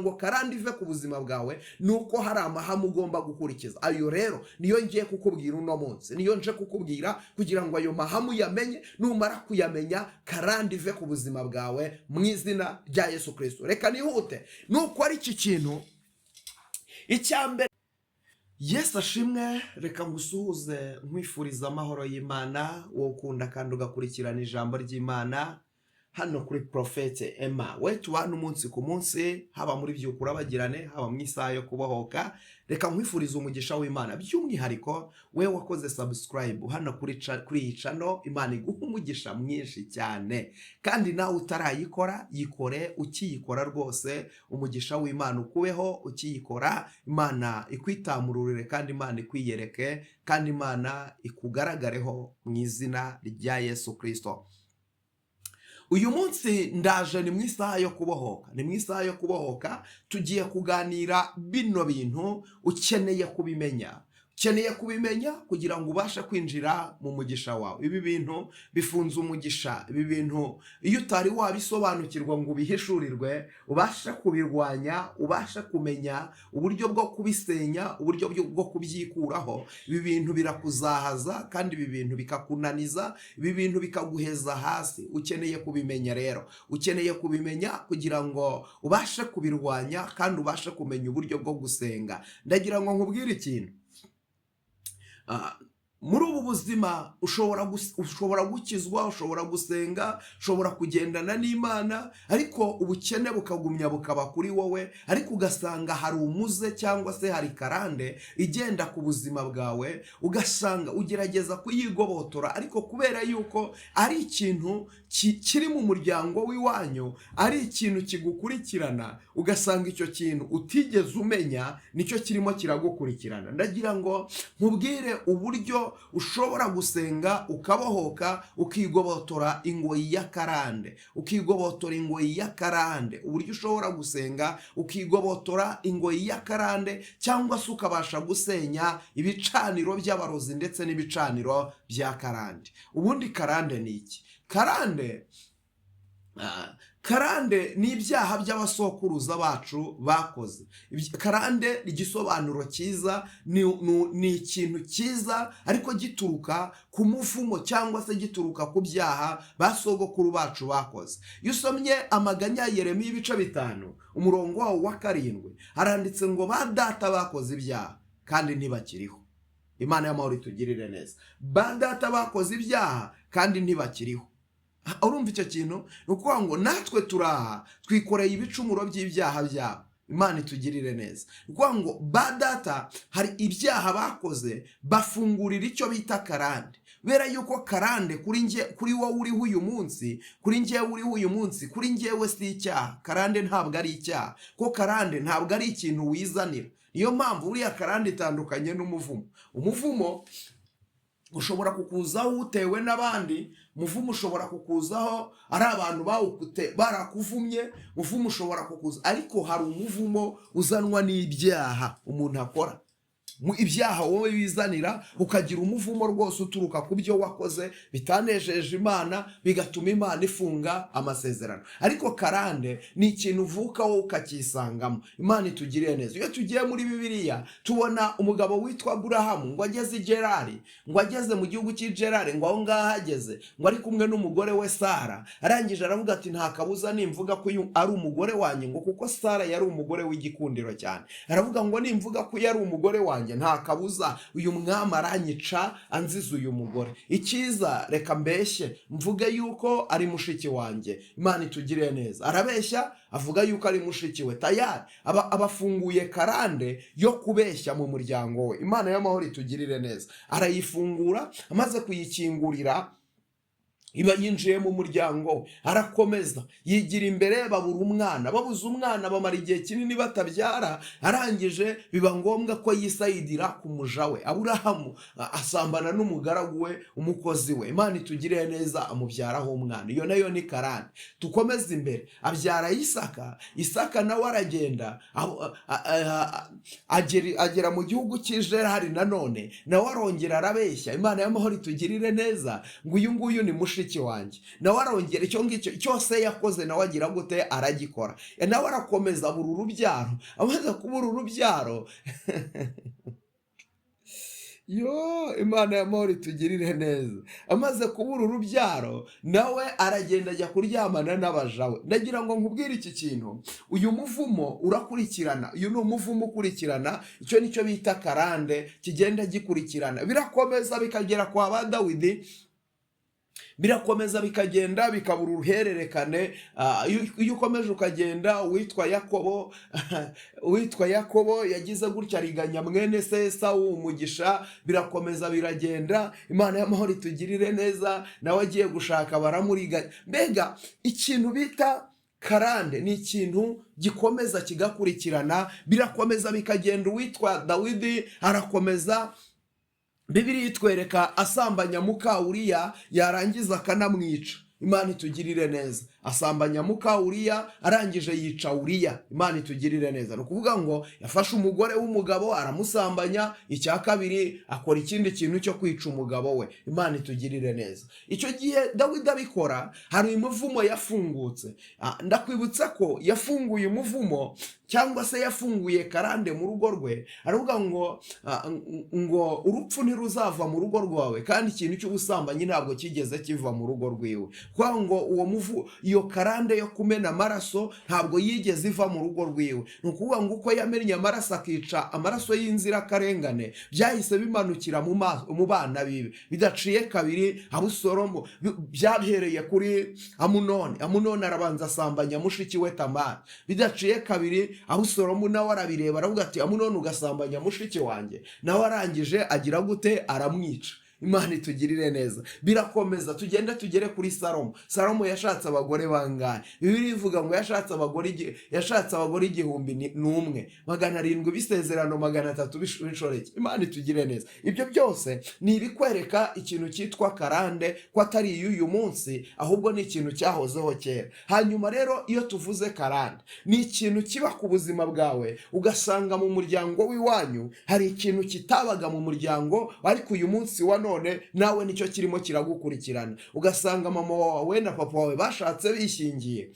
Ngo karande ive ku buzima bwawe ni uko hari amahame ugomba gukurikiza. Ayo rero niyo ngiye kukubwira uno munsi, niyo nje kukubwira kugira ngo ayo mahame uyamenye. Numara kuyamenya, karande ive ku buzima bwawe mu izina rya Yesu Kirisito. Reka nihute nukora iki kintu. Icya mbere, Yesu ashimwe. Reka ngusuhuze, nkwifuriza amahoro y'Imana, wowe ukunda kandi ugakurikirana ijambo ry'Imana hano kuri Prophète Emma. We tubana umunsi ku munsi, haba muri Byuka Urabagirane, haba mu Isaha yo Kubohoka. Reka nkwifuriza umugisha w'Imana, by'umwihariko we wakoze subscribe hano kuri iyi channel. Imana iguha umugisha mwinshi cyane. Kandi nawe utarayikora, yikore. Ukiyikora rwose, umugisha w'Imana ukubeho. Ukiyikora, Imana ikwitamururire, kandi Imana ikwiyereke, kandi Imana ikugaragareho mu izina rya Yesu Kirisito. Uyu munsi ndaje, ni mu Isaha yo Kubohoka, ni mu Isaha yo Kubohoka. Tugiye kuganira bino bintu ukeneye kubimenya, ukeneye kubimenya kugira ngo ubashe kwinjira mu mugisha wawe. Ibi bintu bifunze umugisha. Ibi bintu iyo utari wabisobanukirwa ngo ubihishurirwe, ubashe kubirwanya, ubashe kumenya uburyo bwo kubisenya, uburyo bwo kubyikuraho, ibi bintu birakuzahaza, kandi ibi bintu bikakunaniza, ibi bintu bikaguheza hasi. Ukeneye kubimenya rero, ukeneye kubimenya kugira ngo ubashe kubirwanya kandi ubashe kumenya uburyo bwo gusenga. Ndagira ngo nkubwire ikintu. Muri ubu buzima ushobora gukizwa, ushobora gusenga, ushobora kugendana n'Imana, ariko ubukene bukagumya bukaba kuri wowe, ariko ugasanga hari umuze cyangwa se hari karande igenda ku buzima bwawe, ugasanga ugerageza kuyigobotora, ariko kubera yuko ari ikintu kiri mu muryango w'iwanyu, ari ikintu kigukurikirana, ugasanga icyo kintu utigeze umenya nicyo kirimo kiragukurikirana. Ndagira ngo nkubwire uburyo ushobora gusenga ukabohoka, ukigobotora ingoyi y'akarande, ukigobotora ingoyi y'akarande, uburyo ushobora gusenga ukigobotora ingoyi y'akarande cyangwa se ukabasha gusenya ibicaniro by'abarozi ndetse n'ibicaniro bya karande. Ubundi karande ni iki? Karande ni ibyaha by'abasokuruza bacu bakoze. Karande, igisobanuro cyiza, ni ikintu cyiza ariko gituruka ku muvumo cyangwa se gituruka ku byaha ba sogokuru bacu bakoze. Iyo usomye Amaganya ya Yeremiya ibice 5, umurongo wawo wa 7, haranditse ngo: "Ba data bakoze ibyaha kandi ntibakiriho." Imana y'amahoro itugirire neza. Ba data bakoze ibyaha kandi ntibakiriho. Urumva icyo kintu? Ni ukuvuga ngo natwe turaha twikoreye ibicumuro by'ibyaha byabo. Imana itugirire neza. Ni ukuvuga ngo ba data hari ibyaha bakoze, bafungurira icyo bita karande. Kubera yuko karande kuri nge, kuri wowe uriho uyu munsi, kuri njyewe uriho uyu munsi, kuri njyewe si icyaha. Karande ntabwo ari icyaha, ko karande ntabwo ari ikintu wizanira. Niyo mpamvu buriya karande itandukanye n'umuvumo. Umuvumo ushobora kukuzaho utewe n'abandi. Umuvumo ushobora kukuzaho ari abantu bawukute barakuvumye. Umuvumo ushobora kukuza, ariko hari umuvumo uzanwa n'ibyaha umuntu akora. Mu ibyaha wowe wizanira, ukagira umuvumo rwose uturuka ku byo wakoze bitanejeje Imana, bigatuma Imana ifunga amasezerano. Ariko karande ni ikintu uvuka wowe ukacyisangamo. Imana itugiriye neza. Iyo tugiye muri Bibiliya, tubona umugabo witwa Aburahamu ngo ageze i Gerari, ngo ageze mu gihugu cy'i Gerari, ngo aho ngaho ageze, ngo ari kumwe n'umugore we Sara. Arangije aravuga ati: "Nta kabuza nimvuga ko uyu ari umugore wanjye," ngo kuko Sara yari umugore w'igikundiro cyane. Aravuga ngo: "Nimvuga ko uyu ari umugore wanjye, nta kabuza uyu mwami aranyica anziza uyu mugore. Icyiza, reka mbeshye mvuge yuko ari mushiki wanjye." Imana itugiriye neza. Arabeshya, avuga yuko ari mushiki we. Tayari aba abafunguye karande yo kubeshya mu muryango we. Imana y'amahoro itugirire neza. Arayifungura, amaze kuyikingurira iba yinjiye mu muryango we. Arakomeza yigira imbere, babura umwana. Babuze umwana, bamara igihe kinini batabyara. Arangije biba ngombwa ko yisayidira ku muja we. Aburahamu asambana n'umugaragu we, umukozi we. Imana itugiriye neza, amubyaraho umwana. Iyo nayo ni karande. Dukomeze imbere, abyara Isaka. Isaka nawe aragenda, agera mu gihugu cy'i Gerari, nanone nawe arongera arabeshya. Imana y'amahoro itugirire neza. Ngo uyu nguyu ni mushiki. Mushiki wanjye nawe arongera icyo ngicyo cyose yakoze, nawe agira gute? Aragikora. Nawe arakomeza abura urubyaro. Amaze kubura urubyaro, yo, Imana y'amahoro itugirire neza. Amaze kubura urubyaro, nawe aragenda ajya kuryamana n'abaja we. Ndagira ngo nkubwire iki kintu: uyu muvumo urakurikirana, uyu ni umuvumo ukurikirana. Icyo nicyo bita karande, kigenda gikurikirana. Birakomeza bikagera kwa ba Dawidi, birakomeza bikagenda bikabura uruhererekane. Iyo ukomeje ukagenda, uwitwa Yakobo yagize gutya ariganya mwene se Esawu umugisha. Birakomeza biragenda, Imana y'amahoro itugirire neza, nawe agiye gushaka baramuriganya. Mbega ikintu bita karande ni ikintu gikomeza kigakurikirana. Birakomeza bikagenda, uwitwa Dawidi arakomeza. Bibiliya itwereka asambanya muka Uriya, yarangiza akanamwica. Imana itugirire neza. Asambanya muka Uriya, arangije yica Uriya. Imana itugirire neza. Ni ukuvuga ngo yafashe umugore w'umugabo aramusambanya, icya kabiri akora ikindi kintu cyo kwica umugabo we. Imana itugirire neza. Icyo gihe Dawidi abikora, hari umuvumo yafungutse. Ndakwibutsa ko yafunguye umuvumo cyangwa se yafunguye karande mu rugo rwe, aravuga ngo urupfu ntiruzava mu rugo rwawe, kandi ikintu cy'ubusambanyi ntabwo kigeze kiva mu rugo rwiwe. Kuvuga ngo uwo muvu, iyo karande yo kumena amaraso ntabwo yigeze iva mu rugo rwiwe. Ni ukuvuga ngo uko yamennye amaraso, akica amaraso y'inzirakarengane, byahise bimanukira mu bana biwe. Bidaciye kabiri, Abusalomu, byahereye kuri Amunoni. Amunoni arabanza asambanya mushiki we Tamari. Bidaciye kabiri, Abusalomu nawe arabireba, aravuga ati: "Amunoni, ugasambanya mushiki wanjye?" Nawe arangije agira gute? Aramwica. Imana itugirire neza. Birakomeza, tugende tugere kuri Salomo. Salomo yashatse abagore bangahe? Bibiliya ivuga ngo yashatse abagore 1001, 700 b'isezerano, 300 b'inshoreke. Imana itugirire neza. Ibyo byose ni ibikwereka ikintu cyitwa karande, ko atari iy'uyu munsi, ahubwo ni ikintu cyahozeho kera. Hanyuma rero, iyo tuvuze karande, ni ikintu kiba ku buzima bwawe, ugasanga mu muryango w'iwanyu hari ikintu kitabaga mu muryango, ariko uyu munsi wa none nawe nicyo kirimo kiragukurikirana. Ugasanga mama wawe na papa wawe bashatse bishingiye.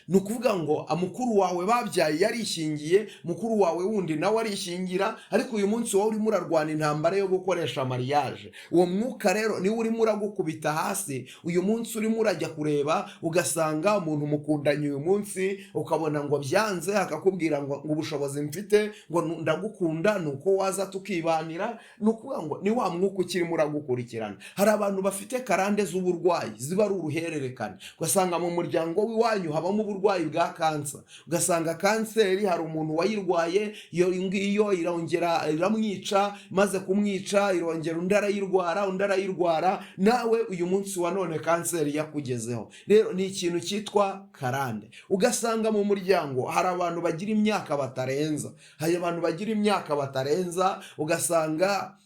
Ni ukuvuga ngo mukuru wawe babyaye yarishingiye, mukuru wawe wundi nawe arishingira, ariko uyu munsi wowe urimo urarwana intambara yo gukoresha mariage. Uwo mwuka rero niwe urimo uragukubita hasi. Uyu munsi urimo urajya kureba, ugasanga umuntu mukundanye uyu munsi, ukabona ngo byanze, akakubwira ngo ubushobozi mfite, ngo ndagukunda, ni uko waza tukibanira. Ni ukuvuga ngo ni wa mwuka ukirimo uragukurikirana. Hari abantu bafite karande z'uburwayi ziba ari uruhererekane, ugasanga mu muryango w'iwanyu habamo uburwayi bwa kansa, ugasanga kanseri hari umuntu wayirwaye, iyo ngiyo irongera iramwica, maze kumwica irongera undi arayirwara, undi arayirwara, nawe uyu munsi wa none kanseri yakugezeho. Rero ni ikintu cyitwa karande. Ugasanga mu muryango hari abantu bagira imyaka batarenza, hari abantu bagira imyaka batarenza. Ugasanga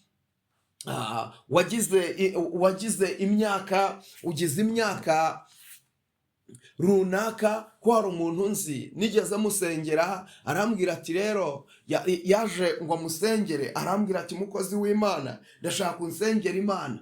wagize imyaka, ugize imyaka runaka. Ko hari umuntu nzi nigeze musengera, arambwira ati rero yaje ngo amusengere, arambwira ati: "Mukozi w'Imana, ndashaka kunsengera Imana,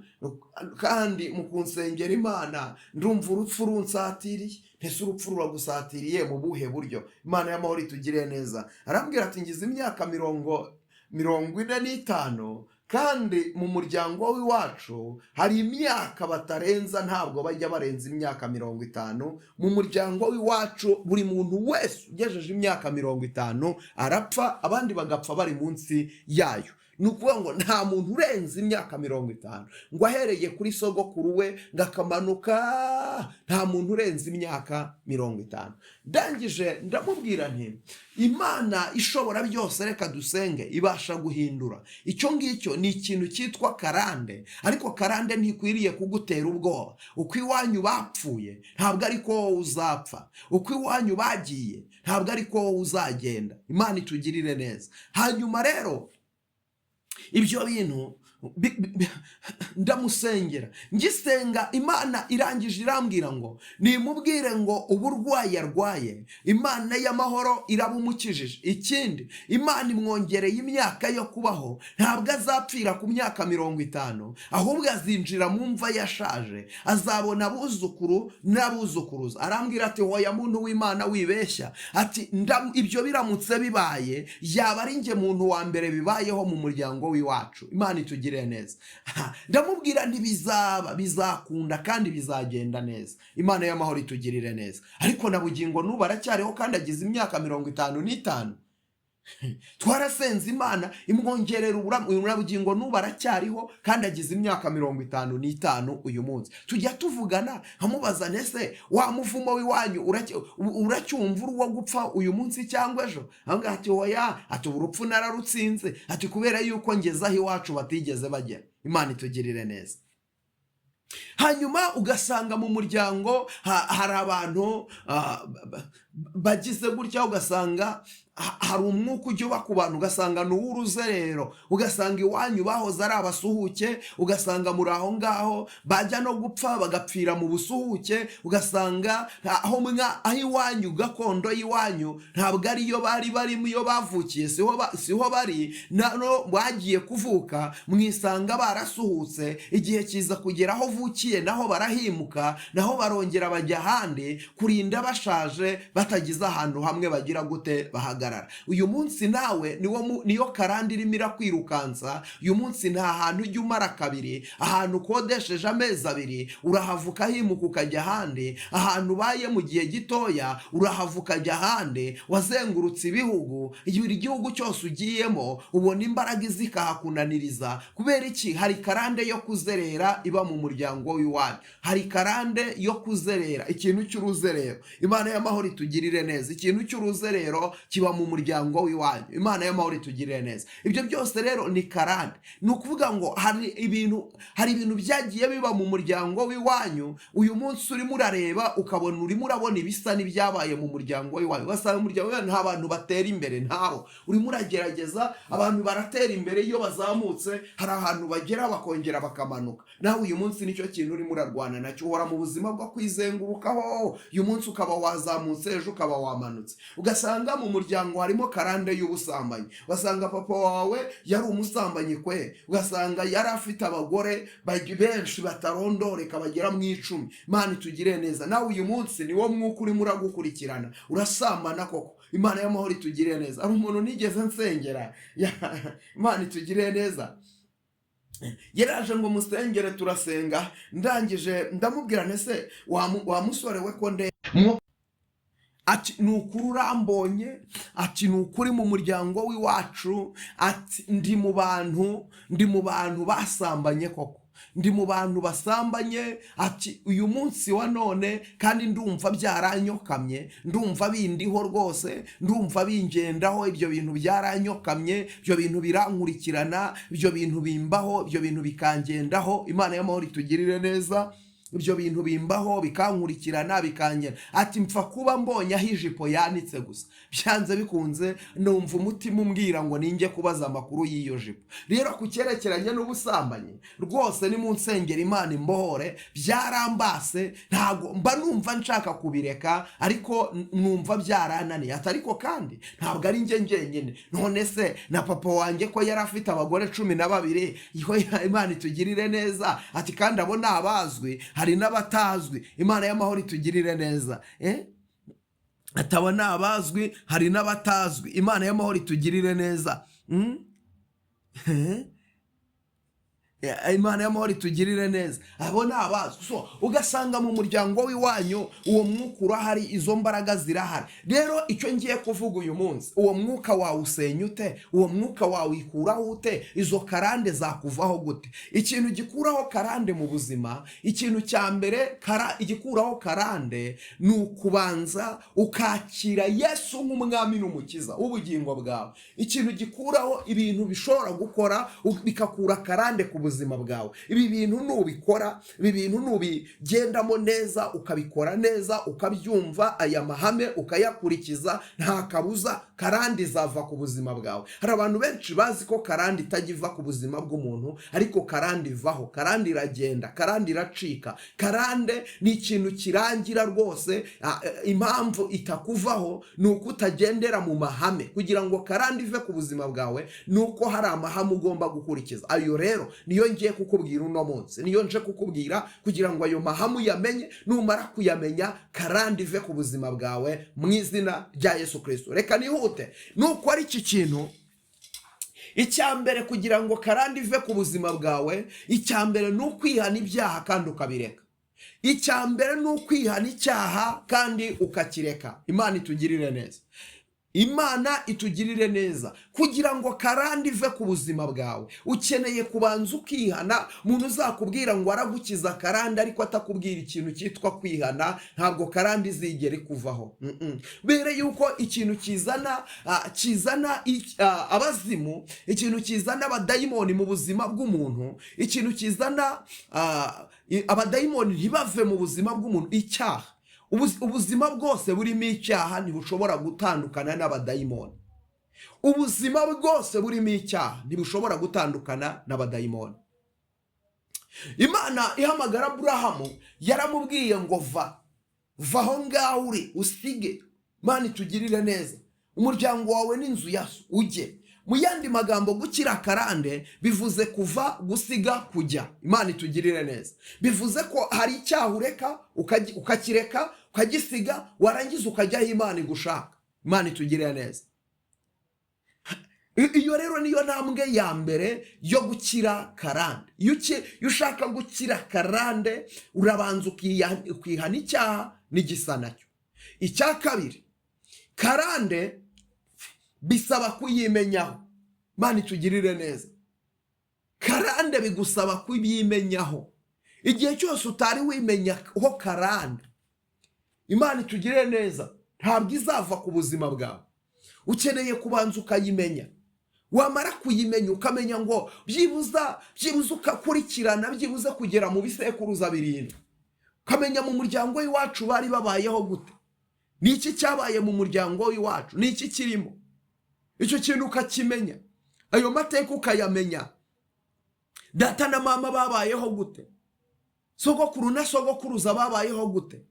kandi mu kunsengera Imana ndumva urupfu runsatiriye." Ntese urupfu ruragusatiriye mu buhe buryo? Imana y'amahoro itugiriye neza. Arambwira ati: "Ngize imyaka 45, kandi mu muryango w'iwacu hari imyaka batarenza, ntabwo bajya barenza imyaka 50. Mu muryango w'iwacu buri muntu wese ugejeje imyaka 50 arapfa, abandi bagapfa bari munsi yayo." Ni ukuvuga ngo nta muntu urenze imyaka 50, ngo ahereye kuri sogokuru we ngo akamanuka, nta muntu urenze imyaka 50. Ndangije ndamubwira nti: "Imana ishobora byose, reka dusenge, ibasha guhindura." Icyo ngicyo ni ikintu cyitwa karande, ariko karande ntikwiriye kugutera ubwoba. Uko iwanyu bapfuye ntabwo ariko wowe uzapfa, uko iwanyu bagiye ntabwo ariko wowe uzagenda. Imana itugirire neza. Hanyuma rero ibyo bintu Ndamusengera, ngisenga Imana irangije irambwira ngo nimubwire ngo uburwayi arwaye Imana y'amahoro irabumukijije. Ikindi, Imana imwongereye imyaka yo kubaho, ntabwo azapfira ku myaka 50, ahubwo azinjira mu mva yashaje, azabona abuzukuru n'abuzukuruza. Arambwira ati: "Hoya muntu w'Imana, wibeshya." Ati: "Ibyo biramutse bibaye, yaba ari njye muntu wa mbere bibayeho mu muryango w'iwacu." Imana itugirire neza. Ndamubwira, ntibizaba, bizakunda kandi bizagenda neza. Imana y'amahoro itugirire neza. Ariko na bugingo n'ubu aracyariho kandi agize imyaka 55. Twarasenze, Imana imwongerera ubugingo, n'ubu aracyariho kandi agize imyaka 55 uyu munsi. Tujya tuvugana, nkamubaza: "Ese wa muvumo w'iwanyu uracyumva uri uwo gupfa uyu munsi cyangwa ejo?" Aho ngaho ati: "Oya," ati, "ubu urupfu nararutsinze," ati, "kubera yuko ngeze aho iwacu batigeze bagera." Imana itugirire neza. Hanyuma ugasanga mu muryango hari abantu bagize gutya, ugasanga hari umwuka ujya uba ku bantu, ugasanga ni uw'uruzerero, ugasanga iwanyu bahoze ari abasuhuke, ugasanga muri aho ngaho bajya no gupfa bagapfira mu busuhuke, ugasanga aho iwanyu, gakondo y'iwanyu ntabwo ariyo bari barimo, iyo bavukiye siho bari, no bagiye kuvuka mwisanga barasuhutse. Igihe kiza kugera aho uvukiye naho barahimuka, naho barongera bajya ahandi, kurinda bashaje batagize ahantu hamwe bagira gute, bahagarara. Uyu munsi nawe niyo karande irimo irakwirukansa. Uyu munsi nta hantu ujya umara kabiri. Ahantu ukodesheje amezi 2 urahava ukahimuka ukajya ahandi, ahantu ubaye mu gihe gitoya urahava ukajya ahandi. Wazengurutse ibihugu, buri gihugu cyose ugiyemo ubona imbaraga zikahakunaniriza. Kubera iki? Hari karande yo kuzerera iba mu muryango w'iwanyu, hari karande yo kuzerera, ikintu cy'uruzerero. Imana y'amahoro itugirire neza. Ikintu cy'uruzerero kiba mu muryango w'iwanyu. Imana y'amahoro itugirire neza. Ibyo byose rero ni karande. Ni ukuvuga ngo hari ibintu byagiye biba mu muryango w'iwanyu. Uyu munsi urimo urareba ukabona urimo urabona ibisa n'ibyabaye mu muryango w'iwanyu, ugasanga umuryango w'iwanyu nta bantu batera imbere, ntabo. Urimo uragerageza, abantu baratera imbere, iyo bazamutse hari ahantu bagera bakongera bakamanuka. Nawe uyu munsi nicyo kintu urimo urarwana nacyo, uhora mu buzima bwo kwizengurukaho. Uyu munsi ukaba wazamutse, ejo ukaba wamanutse. Ugasanga mu muryango harimo karande y'ubusambanyi, ugasanga papa wawe yari umusambanyi kwe, ugasanga yari afite abagore benshi batarondoreka bagera mu 10. Imana itugire neza. Nawe uyu munsi niwo mwuka urimo uragukurikirana, urasambana koko. Imana y'amahoro itugire neza. Hari umuntu nigeze nsengera, Imana itugire neza, yaraje ngo musengere, turasenga, ndangije ndamubwira: "Ese wa musore we, ko nde?" Ati: "Ni ukuri urambonye." Ati: "Ni ukuri mu muryango w'iwacu," ati, "ndi mu bantu basambanye koko, ndi mu bantu basambanye." Ati: "Uyu munsi wa none kandi ndumva byaranyokamye, ndumva bindiho rwose, ndumva bingendaho. Ibyo bintu byaranyokamye, ibyo bintu birankurikirana, ibyo bintu bimbaho, ibyo bintu bikangendaho." Imana y'amahoro itugirire neza. "Ibyo bintu bimbaho, bikankurikirana, bikangera," ati, "mpfa kuba mbonye aho ijipo yanitse gusa, byanze bikunze numva umutima umbwira ngo ninjye kubaza amakuru y'iyo jipo. Rero ku cyerekeranye n'ubusambanyi, rwose ni mu nsengero, Imana imbohore, byarambase, ntabwo mba numva nshaka kubireka, ariko numva byarananiye." Ati: "Ariko kandi ntabwo ari njye njyenyine. None se na papa wanjye ko yari afite abagore 12?" Imana itugirire neza. Ati: "Kandi abo ni abazwi, hari n'abatazwi." Imana y'amahoro itugirire neza. Ati: "Abo ni abazwi, hari n'abatazwi." Imana y'amahoro itugirire neza. Imana y'amahoro itugirire neza. Abo ni abazwi. So ugasanga mu muryango w'iwanyu uwo mwuka urahari, izo mbaraga zirahari. Rero icyo ngiye kuvuga uyu munsi, uwo mwuka wawusenya ute? Uwo mwuka wawikuraho ute? Izo karande zakuvaho gute? Ikintu gikuraho karande mu buzima, ikintu cya mbere igikuraho karande ni ukubanza ukakira Yesu nk'umwami n'umukiza w'ubugingo bwawe. Ikintu gikuraho ibintu bishobora gukora bikakura karande ku buzima. buzima bwawe. Ibi bintu nubikora, ibi bintu nubigendamo neza, ukabikora neza, ukabyumva, aya mahame ukayakurikiza, nta kabuza karande izava ku buzima bwawe. Hari abantu benshi bazi ko karande itajya iva ku buzima bw'umuntu, ariko karande ivaho, karande iragenda, karande iracika. Karande ni ikintu kirangira rwose. Impamvu itakuvaho ni uko utagendera mu mahame. Kugira ngo karande ive ku buzima bwawe ni uko hari amahame ugomba gukurikiza. Ayo rero niyo ngiye kukubwira uno munsi, niyo nje kukubwira kugira ngo ayo mahame uyamenye. Numara kuyamenya, karande ive ku buzima bwawe mu izina rya Yesu Kirisito. Reka nihute. Nuko ari iki kintu, icya mbere kugira ngo karande ive ku buzima bwawe, icya mbere ni ukwihana ibyaha kandi ukabireka. Icya mbere ni ukwihana icyaha kandi ukakireka. Imana itugirire neza, Imana itugirire neza. Kugira ngo karande ive ku buzima bwawe, ukeneye kubanza ukihana. Umuntu uzakubwira ngo aragukiza karande ariko atakubwira ikintu cyitwa kwihana, ntabwo karande izigera ikuvaho. Mbere yuko ikintu kizana abazimu, ikintu kizana abadayimoni mu buzima bw'umuntu, ikintu kizana abadayimoni ntibave mu buzima bw'umuntu, icyaha. Ubuzima bwose burimo icyaha ntibushobora gutandukana n'abadayimoni. Ubuzima bwose burimo icyaha ntibushobora gutandukana n'abadayimoni. Imana ihamagara Aburahamu yaramubwiye ngo: "Va, va aho ngaho uri, usige, Imana itugirire neza, umuryango wawe n'inzu ya so, ujye." Mu yandi magambo, gukira karande bivuze kuva, gusiga, kujya. Imana itugirire neza. Bivuze ko hari icyaha ureka, ukakireka, ukagisiga, warangiza ukajya aho Imana igushaka. Imana itugirire neza. Iyo rero niyo ntambwe ya mbere yo gukira karande. Iyo ushaka gukira karande, urabanza ukihana icyaha n'igisa nacyo. Icya kabiri, karande bisaba kuyimenyaho. Imana itugirire neza. Karande bigusaba kuyimenyaho. Igihe cyose utari wimenyaho karande, Imana itugirire neza, ntabwo izava ku buzima bwawe. Ukeneye kubanza ukayimenya. Wamara kuyimenya, ukamenya ngo byibuza ukakurikirana, byibuze kugera mu bisekuruza 7, ukamenya mu muryango w'iwacu bari babayeho gute, ni iki cyabaye mu muryango w'iwacu, ni iki kirimo. Icyo kintu ukakimenya, ayo mateka ukayamenya. Data na mama babayeho gute? Sogokuru na sogokuruza babayeho gute?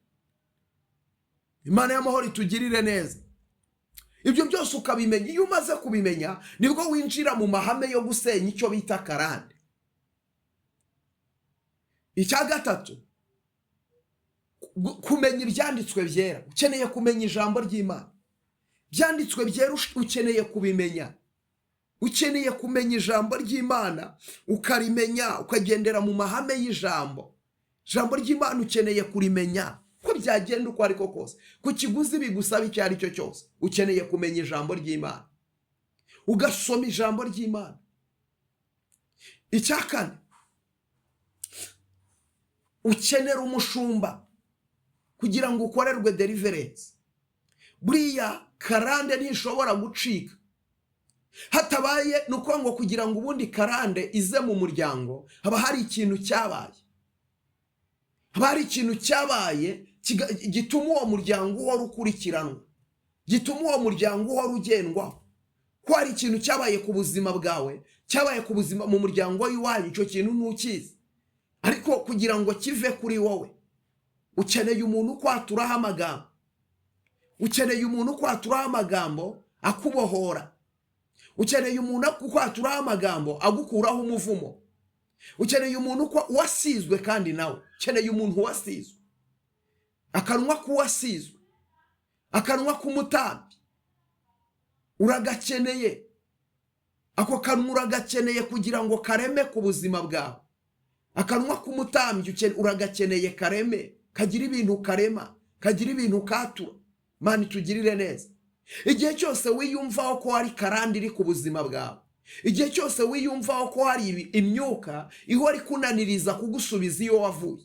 Imana y'amahoro itugirire neza. Ibyo byose ukabimenya. Iyo umaze kubimenya, nibwo winjira mu mahame yo gusenya icyo bita karande. Icya gatatu, kumenya ibyanditswe byera. Ukeneye kumenya ijambo ry'Imana, byanditswe byera, ukeneye kubimenya. Ukeneye kumenya ijambo ry'Imana, ukarimenya, ukagendera mu mahame y'ijambo. Ijambo ry'Imana ukeneye kurimenya, ko byagenda uko ariko kose, ku kiguzi bigusaba icyo ari cyo cyose. Ukeneye kumenya ijambo ry'Imana, ugasoma ijambo ry'Imana. Icya kane, ukenera umushumba kugira ngo ukorerwe deliverance. Buriya karande ntishobora gucika hatabaye, ni ukuvuga ngo kugira ngo ubundi karande ize mu muryango, haba hari ikintu cyabaye, haba hari ikintu cyabaye gituma uwo muryango uhora ukurikiranwa, gituma uwo muryango uhora ugendwaho. Ko hari ikintu cyabaye ku buzima bwawe, cyabaye ku buzima mu muryango w'iwanyu, icyo kintu ntukizi, ariko kugira ngo kive kuri wowe, ukeneye umuntu ukwaturaho amagambo. Ukeneye umuntu ukwaturaho amagambo akubohora. Ukeneye umuntu ukwaturaho amagambo agukuraho umuvumo. Ukeneye umuntu wasizwe, kandi nawe ukeneye umuntu wasizwe, akanwa k'uwasizwe, akanwa k'umutambyi uragakeneye. Ako kanwa uragakeneye kugira ngo kareme ku buzima bwawe. Akanwa k'umutambyi uragakeneye, kareme, kagira ibintu karema, kagira ibintu katura. Mana itugirire neza. Igihe cyose wiyumvaho ko hari karande iri ku buzima bwawe, igihe cyose wiyumvaho ko hari imyuka ihora ikunaniriza kugusubiza iyo wavuye,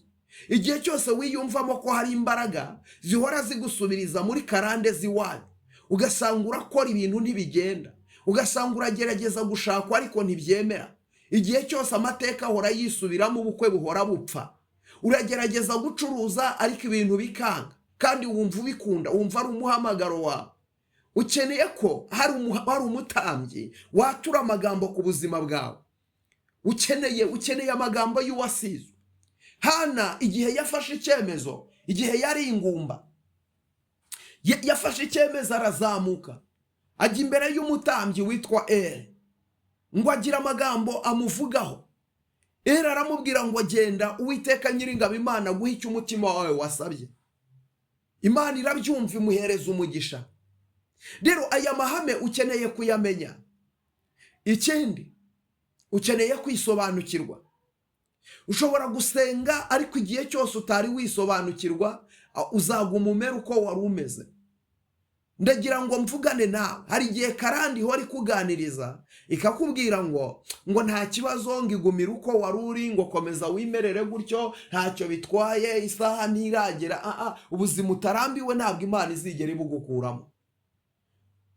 igihe cyose wiyumvamo ko hari imbaraga zihora zigusubiriza muri karande z'iwanyu, ugasanga urakora ibintu ntibigenda, ugasanga uragerageza gushakwa ariko ntibyemera, Igihe cyose amateka ahora yisubiramo, ubukwe buhora bupfa. Uragerageza gucuruza ariko ibintu bikanga, kandi wumva ubikunda, wumva ari umuhamagaro wawe. Ukeneye ko hari umutambyi watura amagambo ku buzima bwawe. Ukeneye amagambo y'uwasizwe. Hana igihe yafashe icyemezo, igihe yari ingumba, yafashe icyemezo arazamuka ajya imbere y'umutambyi witwa Eri, ngo agire amagambo amuvugaho. Eri aramubwira ngo: "Genda, Uwiteka Nyiringabo Imana aguhe icyo umutima wawe wasabye." Imana irabyumva, imuhereza umugisha. Rero aya mahame ukeneye kuyamenya. Ikindi, ukeneye kwisobanukirwa. Ushobora gusenga, ariko igihe cyose utari wisobanukirwa, uzaguma umere uko wari umeze. Ndagira ngo mvugane nawe. Hari igihe karande ihora ikuganiriza, ikakubwira ngo nta kibazo, ngo igumire uko wari uri, ngo komeza wimerere gutyo, ntacyo bitwaye, isaha ntiragera. Ubuzima utarambiwe ntabwo Imana izigera ibugukuramo.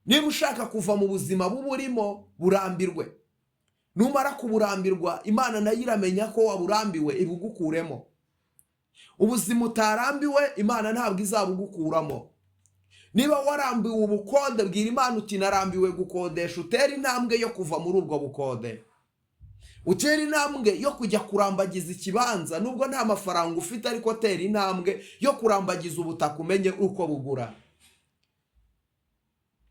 Niba ushaka kuva mu buzima buba urimo, burambirwe. Numara kuburambirwa, Imana nayo iramenya ko waburambiwe, ibugukuremo. Ubuzima utarambiwe, Imana ntabwo izabugukuramo. Niba warambiwe ubukode, bwira Imana uti: "Narambiwe gukodesha." Utera intambwe yo kuva muri ubwo bukode, utera intambwe yo kujya kurambagiza ikibanza, nubwo nta mafaranga ufite, ariko tera intambwe yo kurambagiza ubutaka, umenye uko bugura.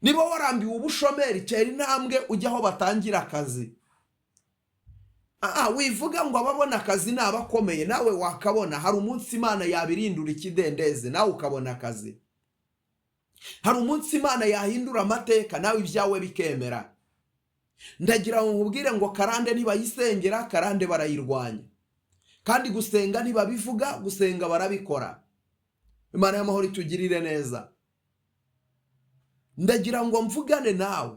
Niba warambiwe ubushomeri, tera intambwe ujya aho batangira akazi. Wivuga ngo ababona akazi ni abakomeye, nawe wakabona. Hari umunsi Imana yabirindura ikidendezi, nawe ukabona akazi. Hari umunsi Imana yahindura amateka, nawe ibyawe bikemera. Ndagira ngo nkubwire ngo karande ntibayisengera, karande barayirwanya. Kandi gusenga ntibabivuga, gusenga barabikora. Imana y'amahoro itugirire neza. Ndagira ngo mvugane nawe.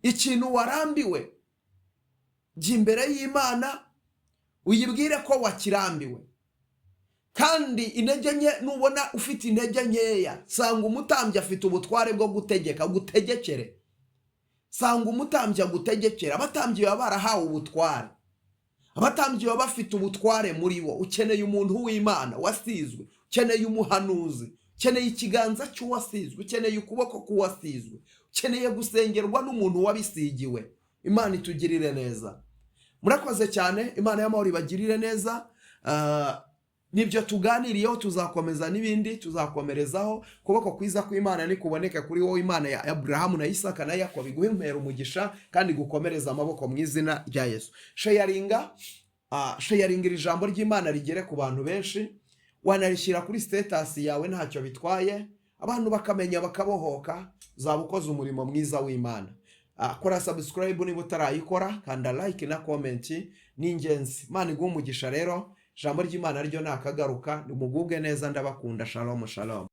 Ikintu warambiwe, jya imbere y'Imana uyibwire ko wakirambiwe. Kandi intege nke, nubona ufite intege nkeya, sanga umutambyi, afite ubutware bwo gutegeka, gutegekere. Sanga umutambyi agutegekera. Abatambyi baba barahawe ubutware, abatambyi baba bafite ubutware muri bo. Ukeneye umuntu w'Imana wasizwe, ukeneye umuhanuzi, ukeneye ikiganza cy'uwasizwe, ukeneye ukuboko k'uwasizwe, ukeneye gusengerwa n'umuntu wabisigiwe. Imana itugirire neza. Murakoze cyane. Imana y'amahoro ibagirire neza. Nibyo tuganiriyeho, tuzakomeza n'ibindi, tuzakomerezaho. Ukuboko kwiza kw'Imana nikuboneke kuri wowe. Imana ya Aburahamu na Isaka na Yakobo iguhe impera umugisha kandi gukomereza amaboko mu izina rya Yesu. Sharinga iri jambo ry'Imana rigere ku bantu benshi. Wanarishyira kuri status yawe, ntacyo bitwaye, abantu bakamenya, bakabohoka. Uzaba ukoze umurimo mwiza w'Imana. Kora subscribe niba utarayikora, kanda like na comment, ni ingenzi. Imana iguhe umugisha. Rero ijambo ry'Imana ryo nakagaruka, nimugubwe neza. Ndabakunda. Shalom, shalom.